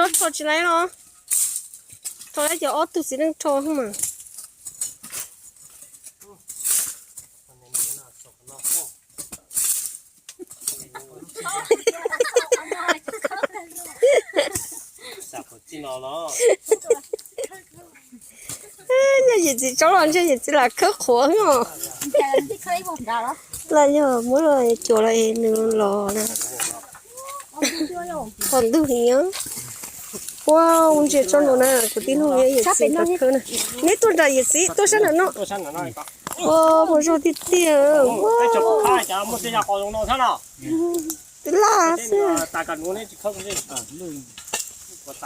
Rho tsis laiv los? Rho laiv cov ob tug txiv neej rho mas. Nyob yim txiv tsob los ntshe yim txiv lam khawb qhuav os. Los yog muab los cuam los es nws los na. Qhov ntug heev. Ua ntsia tsob no na, kuv tij laug yog yim txiv tsob khawb na. Neb tuaj nram yim txiv tuaj sab nram no. Ua, muaj zog tiag tiag. Twb laj xwb.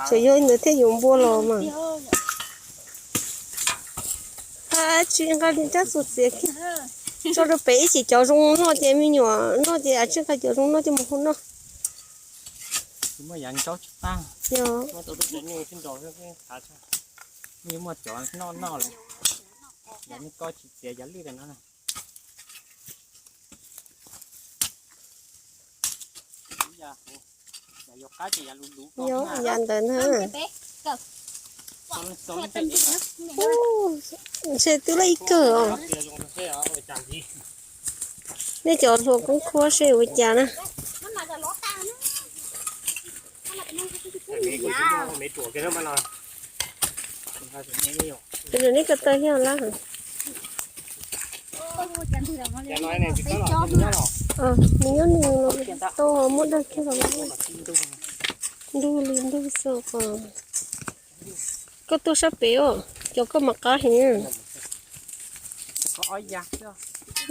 Tseem yog ntawd thiaj yuav npua los mas. Tsis nqa li rab txuas txiav kiag. Tso rau pem ib chim cov zoo noj ces me nyuam noj ces tsis nqa cov zoo noj coj mus hu noj. Yog. Muaj cov noj noj lawm. Yog nej koj tsis txiav cov lwj no na. Yog, yam ntawd na. Ntshe twb laj ib kawg os. Nej cov hluas koob khuab seb ua cas na. Neb ko taw thiab lab. Nws nyob nws los tau muab dag kiag los. Ntug li ntug xwb os. Koj tuaj sab pem os, cov koj mas qab heev.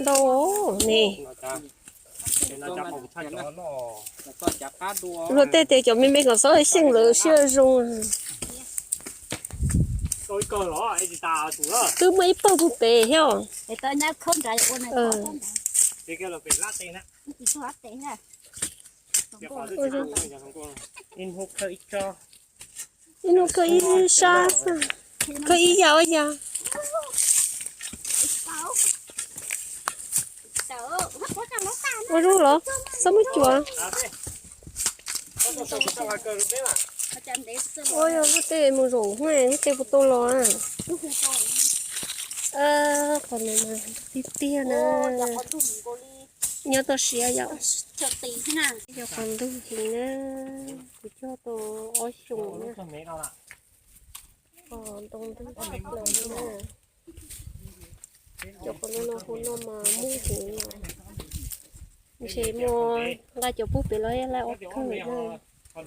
Ntau ne. Luag tej tias cov me me kom txhob xyeej lawv siab zoo. Twb muaj ib pawg puag pem thiab os. Ib hnub khawb ib sab xwb, khawb ib yam ua yam. Ua zoo los txhob muab cuam. Ua yog lub teb mus zaum hnub, lub teb puas tau los na. Qhov no mas tiag tiag na. Nyob toj siab yom. Yog qhov ntug heev na, kuv cog tau ob xyoos na. Qhov ntoo ntug tshaj plaws na. Cov qhov no no hu no mas muaj heev no. Ntshe muaj nqa cov puag pem los laj ob kawg na. Qhov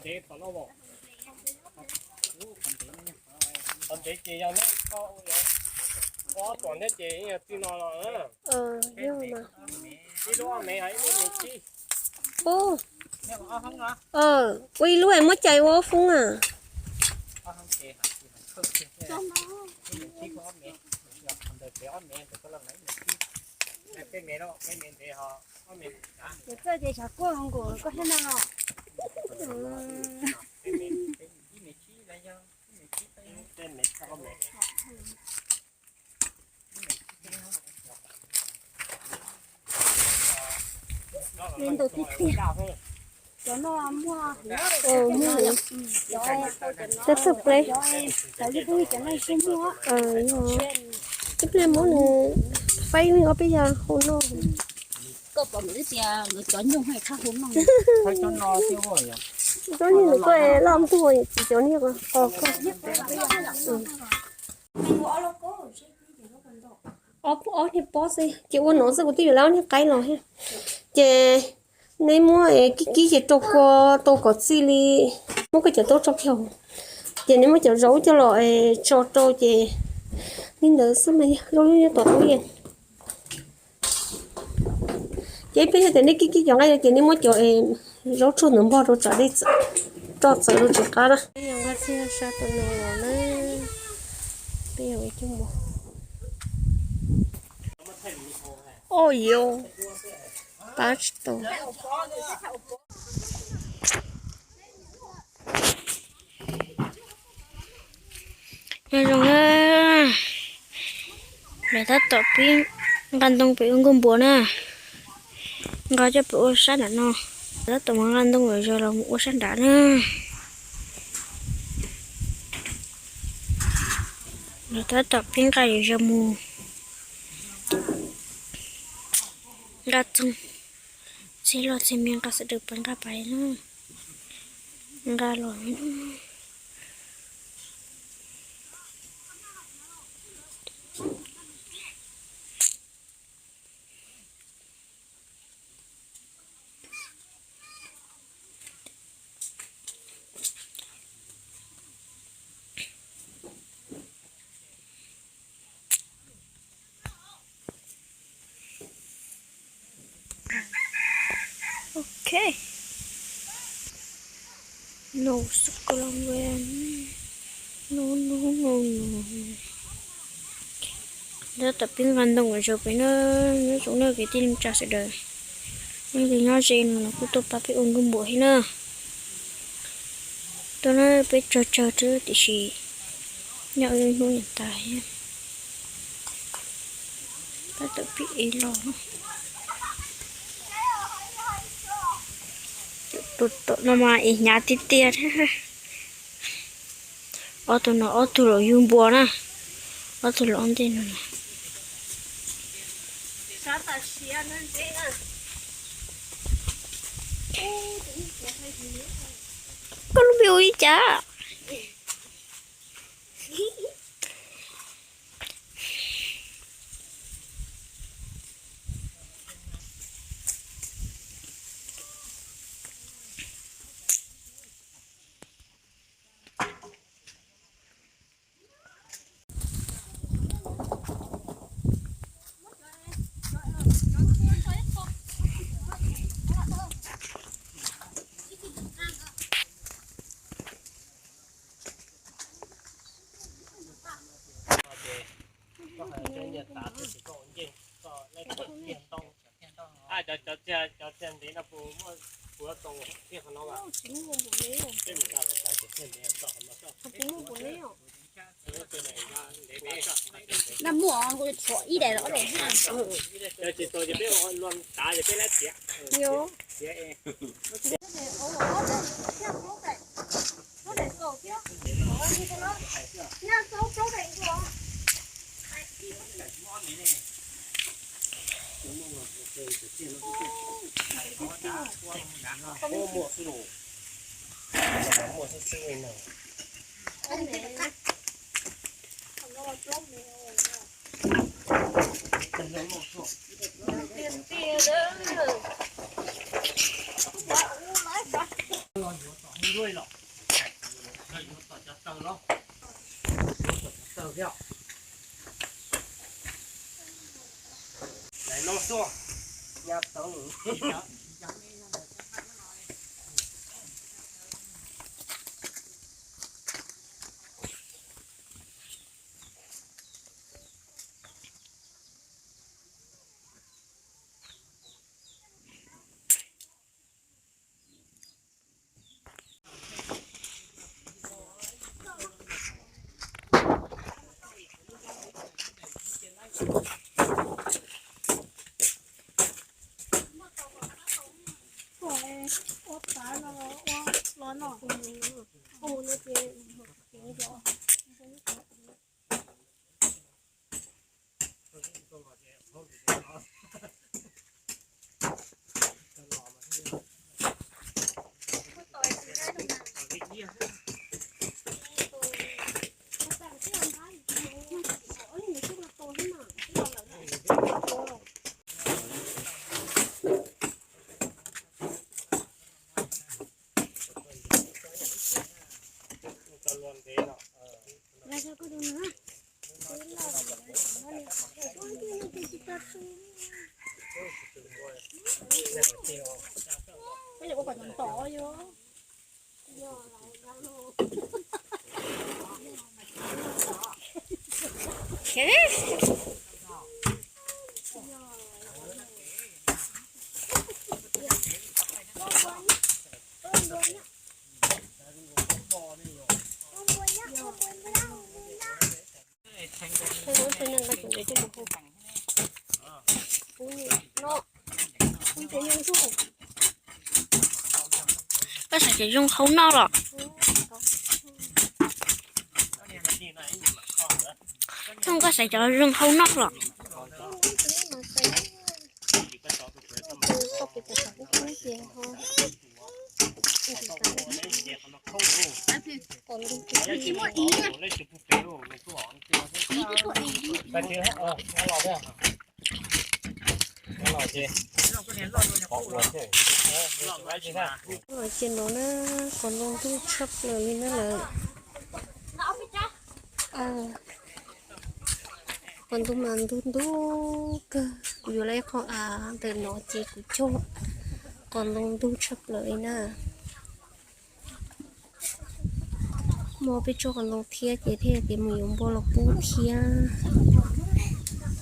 ntev ces yog neb ob tom neb ces yog tij no los. Yog mas. Ua ib lub es muab cais ua ob foob na. Ntau tiag tiag. Cov no muaj, muaj, cov txawj ple. Ib pliag muab nws faib li ob peb yam hu noj. Koj pom tias nkawd cov nyuj haj tshaj hu noj. Cov nyuj nws koj loj ntuj tsis cov niag qos koj. Ob niag pob xwb ces ua no xwb kuv twb yuav lawv ob niag qaib los thiab. Ces neb muab kib kib ces rau kua tau kom txij li, muab koj cov taub tso kiag, ces neb muab cov zaub coj los tso rau ces li ntawd xwb mas yog zaub nyob tom tub yees. Ces ib pliag yog tias nej kib kib cov nqaij ces nej muab cov zaub tsuag ntawd npog rau tsam dej, roj txawv rau tsis qab na. Peb yog nqa txij sab tom no los na, peb yog ua coj mus. Oj yo, pab tsis tau. Nyob zoo na, lawv tab tom pib nqa ntoo pem ua nkuaj npua na, nqa coj pem ua sab nram no, lawv tab tom mus nqa ntoo lawm, yog los mus ua sab nram na. Tab tom pib nqa zog mus nqa txoog, txhij loj txhij me nqa sawv daws pais nqa pais na, nqa los. Ok. No, no, no, no. Tab tom pib nqa ntoo zog pem na, nyob zoo na kwv tij neej tsa sawv daws. Nej nyob ze no los kuj tuaj pab peb ua nkuj npua thiab na. Tuaj na peb tsawg tsawg thiab tiam sis nyob ib hnub niam tas thiab. Tab tom pib ev los. Tus tom no mas ev hnyav tiag tiag thiab. Ob tug no ob tug los yug npua na, ob tug los ntej no. Koj lub npe ua li cas? Cov txiag ntev no puas muaj puav tau tiag qhov no? Nag muaj kuv tshuav ib daim los ob daim. Tsis tau ces peb ua luag tav ces peb lab tiav. Muaj xwb los, muaj xwb xwb li no. Los yuav tom hlua los, los yuav tom cov taw los, yuav tom cov taw thiab. Daim no xwb, nyab tau. Koj xav cov zoo hauv no los? Koj xaiv cov zoo hau noj los? Ces no na, qos ntoo ntug tshaj plaws li na lawm. Qos ntoo mas ntug ntug kawg, kuv yuav lawm ib qho av ntawm no ces kuv cog. Qos ntoo ntug tshaj plaws li na. Muaj peb tsob qos ntoo thiab ces thiaj tias mus yuav npua los pub thiab.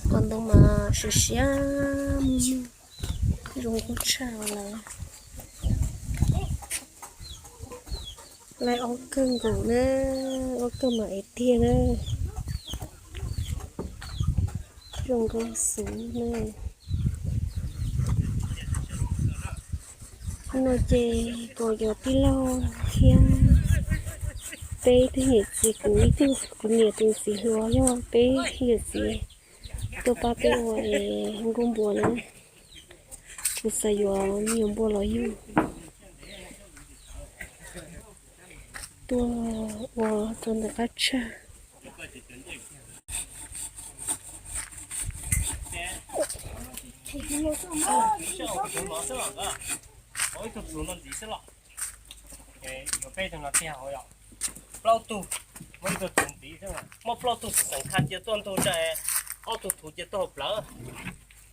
Qos ntoo mas siav siav, zoo nkauj tshaj lawm. Lawv ob kawg nkaus na, ob kawg mas es tiag na. Zoo nkauj xwb na. No ces kuv cov tij laug thiab peb tug yawm txiv, kuv ib tug, kuv niam tus txiv hluas yog peb yawm txiv tuaj pab peb ua es nkuaj npua na. Kuv xav yuav me nyuam npua los yug tuaj ua rau ntawm qab tshaj. Plaub tug, muaj ib tug thuv ntxiv xwb, muaj plaub tug xeem khaj cia tuaj ntug, ob tug thuv cia tuaj hauv plawv.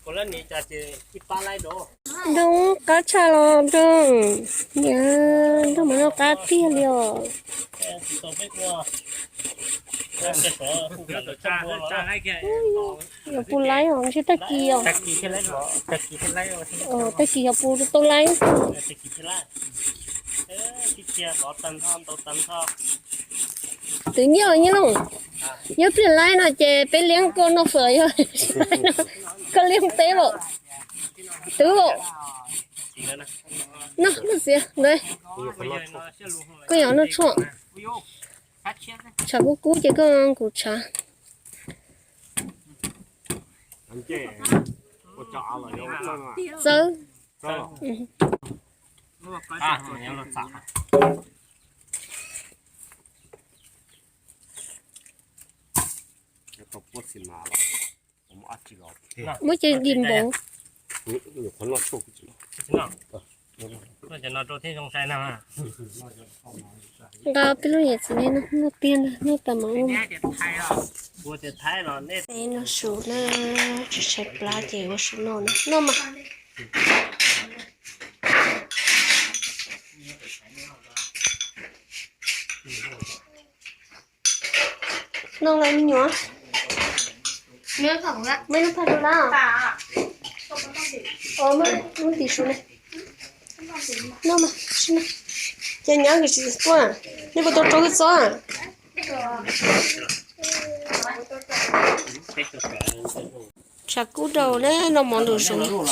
Kuv lab niam cas ces ib pab laib rau. Nroo qab tshaj los nroo, niam, nroo mas noj qab tiag li os. Yog puas laib os, ntshe tag kis os. Tag kis yog puas tau laib. Twv nyiaj nyiaj lauj, yog pliag laib no ces peb liab koj noj fawm, yog koj liab peb lauj. Twv lauj, noj noj xiav ntawd, koj yog noj tshuaj. Tshav kub kub ces koj nkaus tshav. Txawb. Muab ces dim npaum. Nqa peb lub yam txiv ne, noj tiag, noj tas mam ua. Peb noj su na, tsis tshaib plab ces ua su noj na, noj mas. Noj lawm me nyuam. Muaj ib lub phaj rau lawm. Muab tim su na. Noj mas, sib noj. Ces nyab kws tsis tuaj, nej puas tau rau wb txob? Tshav kub rau ne, noj mov nraum zoov.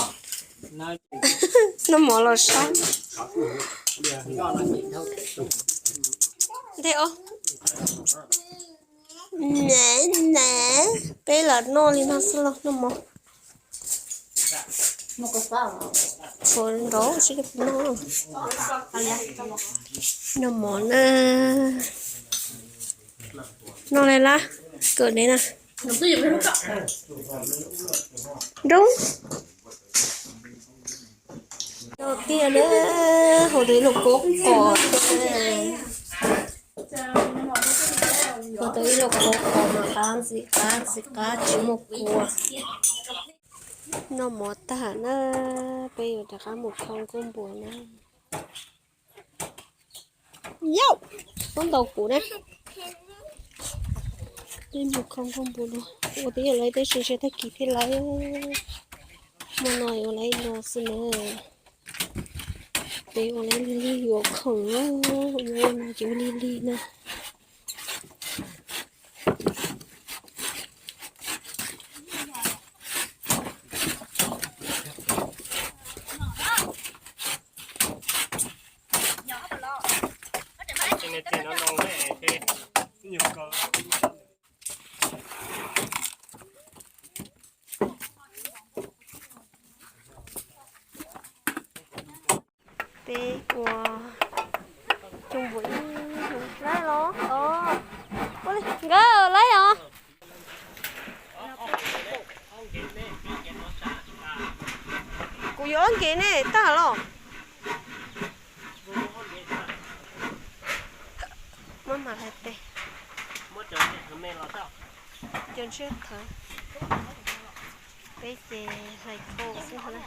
Noj mov los sab. Ntej os. Peb lam noj li no xwb los noj mov. Tshuav nrov sib noj. Noj mov na. Noj li lab kawm ntev na. Nroo. Noj tiag na, hau tau ib lub kaub qos. Hau tau ib lub kaub qos mas qab ntxim qab ntxim qab tsis muaj kua. Noj mov tag na, peb yuav rov qab mus kho nkuaj npua na. Yauj, tub ntaus kuv na. Peb mus kho nkuaj npua dua. Ua teb yog lawv teb tsis ntshe tag kis thiaj lawv. Hmo no yuav lawv no xwb na. Peb ua lawv lig lig yuav khoom, ua no ces ua lig lig na. Yuav ob nkev ne, tag los. Muab mas hlais tes. Cov ntshiab thawv. Peb ces hlais khau xwb na.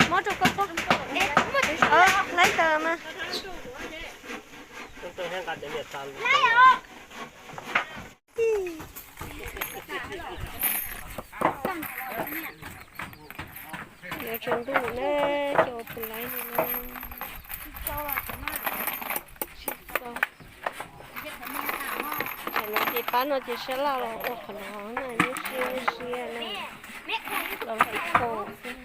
Muab rau koj pog. Hlais tawm mas. Yuav tsaus ntuj na, cov tus laiv no. Tsis txog. Qhov no ces pab no ces sab laj los ua qhov no na, nyuaj siab nyuaj siab na. Los hlais khau xwb.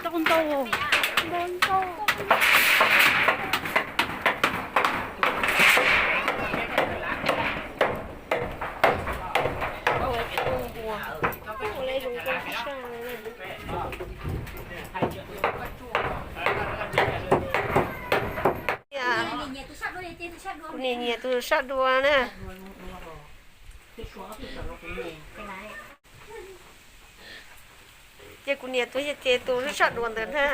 Ntau ntau, ntau ntau. Ua tsis tau npua, ua le zoo nkauj tshaj li na. Kuv niam nyiam tus sab dua na. Ces kuv niam tus ces tus sab dua ntawd na.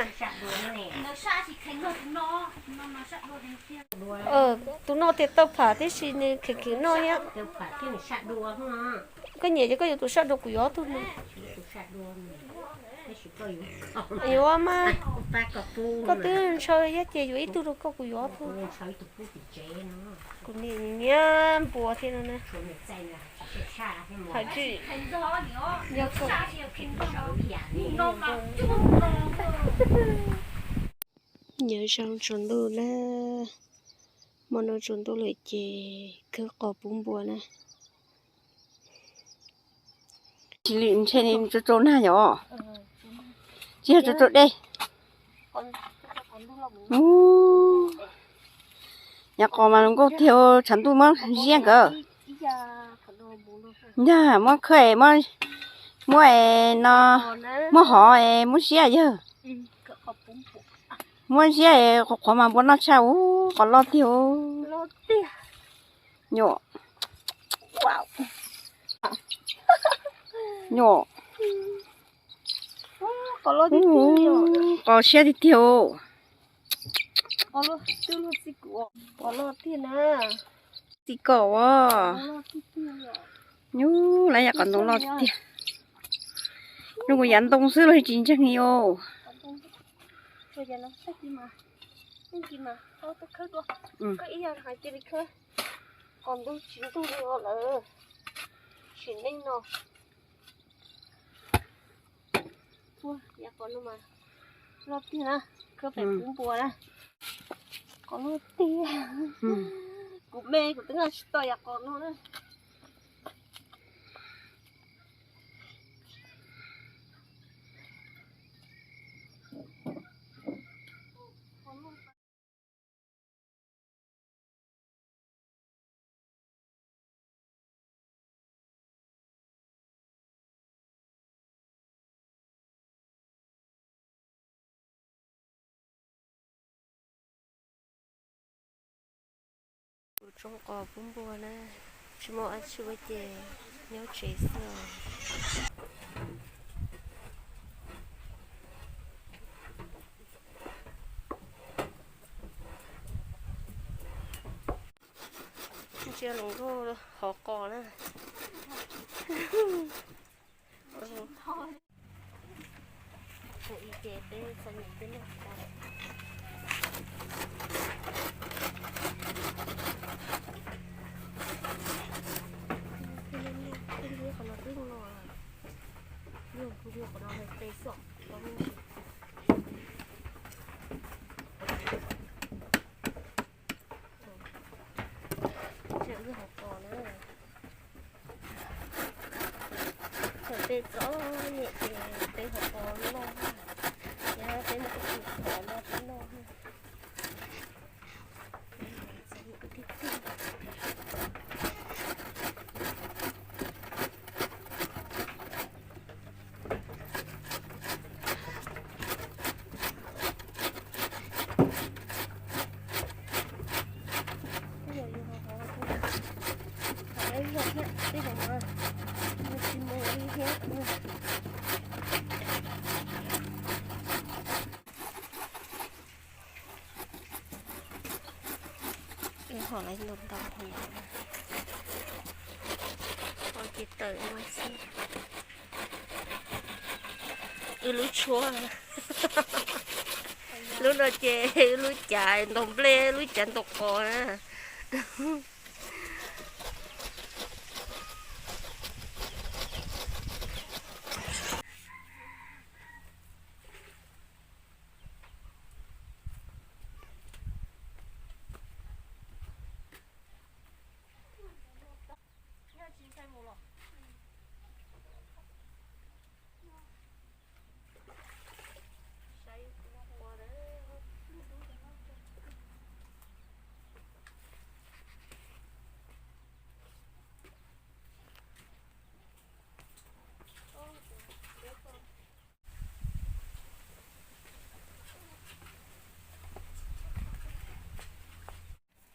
Tus no tias tau pham tib si nws kheev kheev noj thiab. Koj nyiam ces koj yuav tus sab dua, kuv yuav ob tug no. Yuav mas, koj twb ntshaw thiab ces yuav ib tug rau koj, kuv yuav ob tug. Kuv niam nyiam npua thiab no na. Hais tsis yog koj. Nyob zoo tsaus ntuj na, hmo no tsaus ntuj lawm ces khawb qos pub npua na. Tsis li ntshe tsaus tsaus nag yom, tsis yog tsaus tsaus dej. Yav qos mas zoo nkauj tiag, tshav ntuj muab ziab nkawd. Yog muab khawb, muab no, muab hov es muab ziab yawg. Muab ziab es qhuav qhuav mas npua noj tshaj, ub, qos loj tiag. Nyuam, nyuam, qos siab tiag tiag. Qos loj tiag na. Txiv kom as. Nyuj, lawv yog qos ntoo loj tiag tiag. Zoo kuv yav ntoo xwb los tsis ntseeg li os. Qos ntoo tsis ntug li os lawm. Sim neej no. Ua, yav qos no mas loj tiag na, khawb pem pub npua na. Qos loj tiag. Kuv me kuv twb nqa tsis tau yav qos no na. Kuv tsoo qos pub npua na, tsis muaj dab tsi ua ces nyob tsev xwb. Ntsia hluas nkauj hov qos na. Tseem wb hauv qos na. Tseem peb txom nyem ces peb hauv qos loj. Tej zaum no nws tsis mus li thiab. Wb hom lawv ntau ntau hov, hov ces tawm no xwb. Wb lub tshuab, lub no ces wb lub cav ntaus nplej, lub cav ntaus qos na.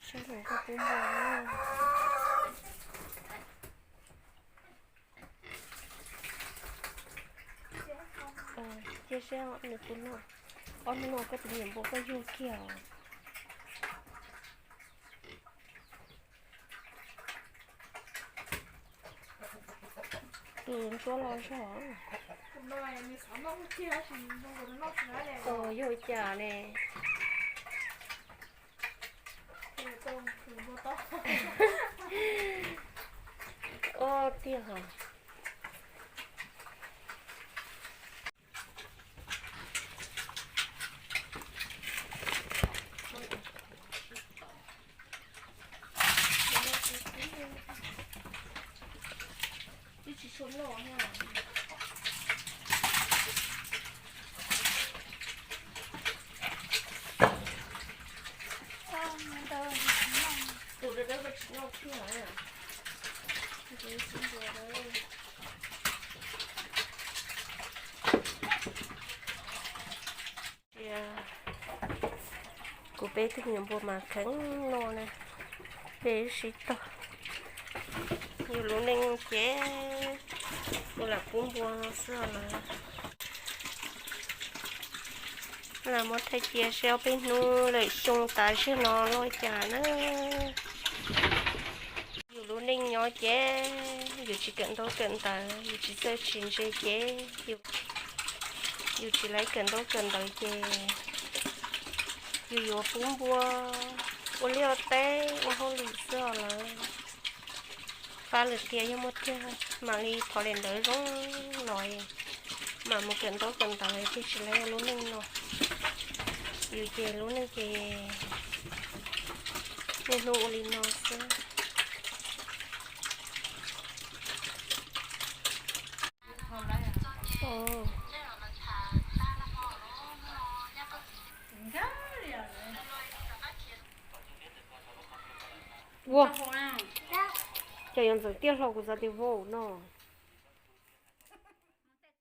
Saib nws koj pub npua na. Cia saib nws pub noj. Ob hnub no koj tus me nyuam npua koj yug kiag os. Tus ntsuab los zog. Yog ua cas ne? Ob tiag hos. Tus dawb dawb koj tsis noj thiab. Kuv peb tug me nyuam npua mas kheev noj na, peb sib tog. Yus lub neej ces ua lam pub npua no xwb os lawm. Lam muab thaij cia seb ob peb hnub lawm xyoo tas zog no los cas na. Yus lub neej nyob ces yus tsis kawm ntaub kawm ntawv, yus tsis txawj tsis ntse ces yus tsis laiv kawm ntaub kawm ntawv ces yus yuav pub npua ua liaj ua teb ua hauj lwm xwb os lawm. Fab lwm tiam yog muaj tiag mam li thov daim ntawv zoo los mam mus kawm ntaub kawm ntawv thiaj tsis laiv ua lub neej no. Yus ces lub neej ces niaj hnub ua li no xwb. Ua, cas yuav ntxeev tiaj hlo kuv xav tias vau no.